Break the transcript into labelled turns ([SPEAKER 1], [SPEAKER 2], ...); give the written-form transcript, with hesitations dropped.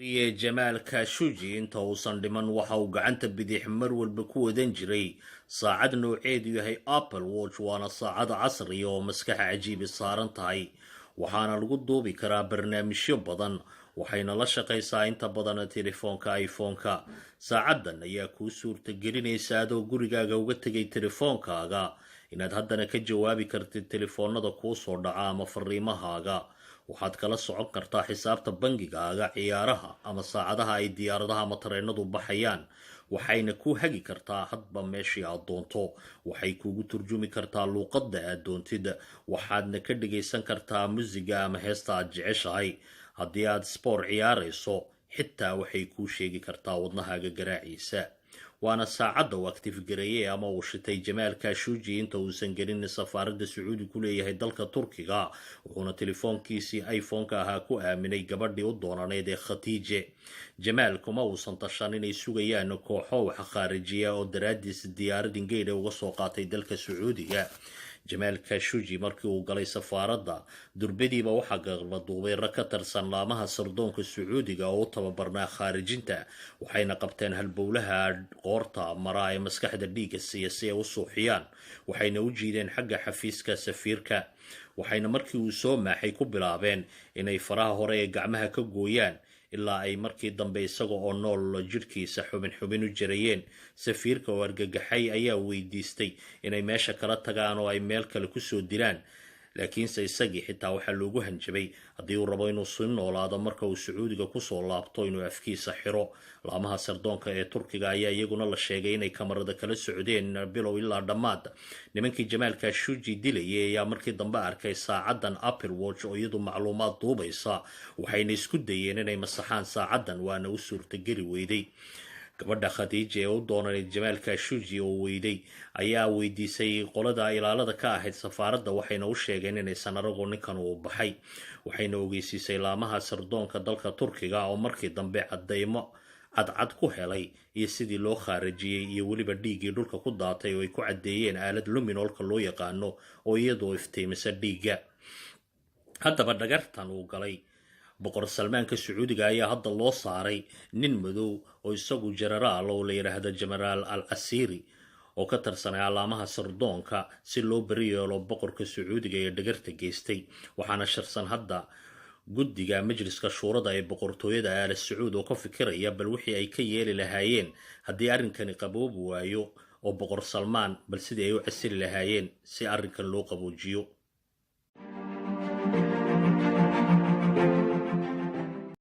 [SPEAKER 1] Wariye Jamaal Khashuqji inta uusan dhiman waxa uu gacanta bidix mar walba ku wadan jiray saacad nooceedu yahay Apple Watch, waana saacad casriya oo maskaxa cajiibi saaran tahay, waxaana lagu duubi karaa barnaamijyo badan, waxayna la shaqaysaa inta badan telefoonka iPhone-ka. Saacaddan ayaa kuu suurtagelinaysa adoo gurigaaga uga tegay telefoonkaaga inaad haddana ka jawaabi kartid telefoonada kuu soo dhaca ama fariimahaaga. Waxaad kala socon kartaa xisaabta bangigaaga, ciyaaraha ama saacadaha ay diyaaradaha ama tareenadu baxayaan. Waxayna ku hagi kartaa hadba meeshii aad doonto. Waxay kugu turjumi kartaa luuqadda aad doontid, waxaadna ka dhagaysan kartaa musiga ama heesta aad jeceshahay. Haddii aad sport ciyaarayso, xitaa waxay kuu sheegi kartaa wadnahaaga garaaciisa. Waana saacadda uu active gareeyey ama uu shitay Jamaal Khashuqji inta uusan gelin safaaradda Sacuudi ku leeyahay dalka Turkiga, wuxuuna telefoonkiisii iPhone-ka ahaa ku aaminay gabadhii u doonaneyd ee Khatiije. Jamaal kuma uusan tashan inay sugayaan kooxo wax khaarijiya oo daraaddiis diyaarad ingeyda uga soo qaatay dalka Sacuudiga. Jamaal Khashuqji markii uu galay safaaradda, durbadiiba waxaa garbaduubay rag ka tirsan laamaha sardoonka Sacuudiga oo u tababarnaa khaarijinta. Waxayna qabteen halbowlaha qoorta maraa ee maskaxda dhiigga siiya si ay u suuxiyaan, waxayna u jiideen xagga xafiiska safiirka. Waxayna markii uu soo maaxay ku bilaabeen inay faraha hore ee gacmaha ka gooyaan, ilaa ay markii dambe isaga oo nool jidhkiisa xubin xubin u jarayeen. Safiirka oo argagaxay ayaa weydiistay inay meesha kala tagaan oo ay meel kale kusoo dilaan, laakiinse isagii xitaa waxaa loogu hanjabay haddii uu rabo inuu sii noolaado marka uu Sacuudiga kusoo laabto inuu afkiisa xiro. Laamaha sardoonka ee Turkiga ayaa iyaguna la sheegay inay kamarada kala socdeen bilow ilaa dhammaad. Nimankii Jamaal Khashuqji dilayay ayaa markii dambe arkay saacaddan Apple Watch oo iyadu macluumaad duubaysa, waxayna isku dayeen inay masaxaan saacaddan, waana u suurtageli weyday. Gabadha Khadiija ee u doonaneyd Jamaal Khashuqji oo weyday ayaa weydiisay qolada ilaalada ka ahayd safaaradda, waxayna u sheegeen inaysan aragoo ninkan uu baxay. Waxayna ogeysiisay laamaha sardoonka dalka Turkiga oo markii dambe cadeymo cadcad ku helay iyo sidii loo khaarijiyey iyo weliba dhiiggii dhulka ku daatay oo ay ku caddeeyeen aalad luminolka loo yaqaano oo iyadoo iftiimisa dhiigga. Haddaba dhagartan uu galay Boqor Salmaanka Sacuudiga ayaa hadda loo saaray nin madow oo isagu jenaraal oo la yidhaahdo Jenaraal Al Casiiri oo ka tirsanay alaamaha sardoonka, si loo beri yeelo boqorka Sacuudiga ee dhagarta geystay. Waxaana shirsan hadda guddiga majliska shuurada ee boqortooyada Aala Sacuud oo ka fikiraya bal wixii ay ka yeeli lahaayeen haddii arrinkani qaboobi waayo oo Boqor Salmaan bal sidii ay u casili lahaayeen si arrinkan loo qaboojiyo.